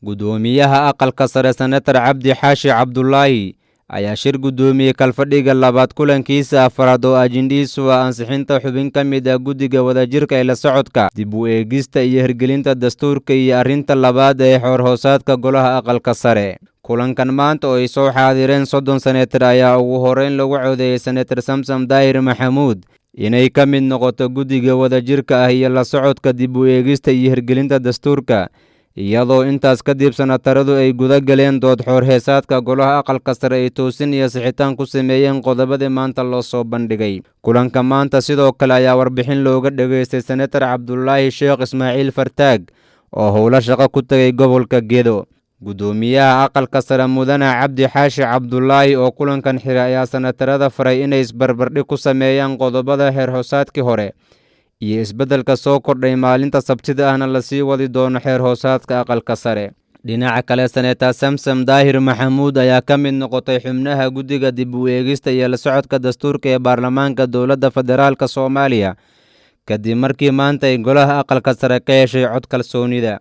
Guddoomiyaha Aqalka Sare, Senator Cabdi Xaashi Cabdulaahi, ayaa shir guddoomiyey kalfadhiga labaad kulankiisa afraad oo ajindhiisu ah ansixinta xubin ka mid ah guddiga wadajirka ee la socodka, dib u eegista iyo hirgelinta dastuurka iyo arrinta labaad ee xoorhoosaadka golaha Aqalka Sare. Kulankan maanta oo ay soo xaadireen 30 senetar ayaa ugu horeyn lagu codeeyey Senator Samsam Daahir Maxamuud inay ka mid noqoto guddiga wadajirka ah iyo la socodka, dib u eegista iyo hirgelinta dastuurka, iyadoo intaas kadib sanataradu ay guda galeen dood xoorheesaadka golaha Aqalka Sare ay toosin iyo sixitaan ku sameeyeen qodobadii maanta loo soo bandhigay. Kulanka maanta sidoo kale ayaa warbixin looga dhegaystay Senator Cabdulaahi Sheekh Ismaaciil Fartaag oo howlo shaqo ku tegay gobolka Gedo. Guddoomiyaha Aqalka Sare, Mudane Cabdi Xaashi Cabdulaahi, oo kulankan xiray ayaa sanatarada faray inay isbarbardhig ku sameeyaan qodobada xeer hoosaadkii hore iyo isbeddelka soo kordhay, maalinta Sabtida ahna lasii wadi doono xeer hoosaadka Aqalka Sare. Dhinaca kale, Senator Samsam Daahir Maxamuud ayaa ka mid noqotay xubnaha guddiga dib u eegista iyo la socodka dastuurka ee baarlamaanka Dowladda Federaalka Soomaaliya, kadib markii maanta ay golaha Aqalka Sare ka heshay cod kalsoonida.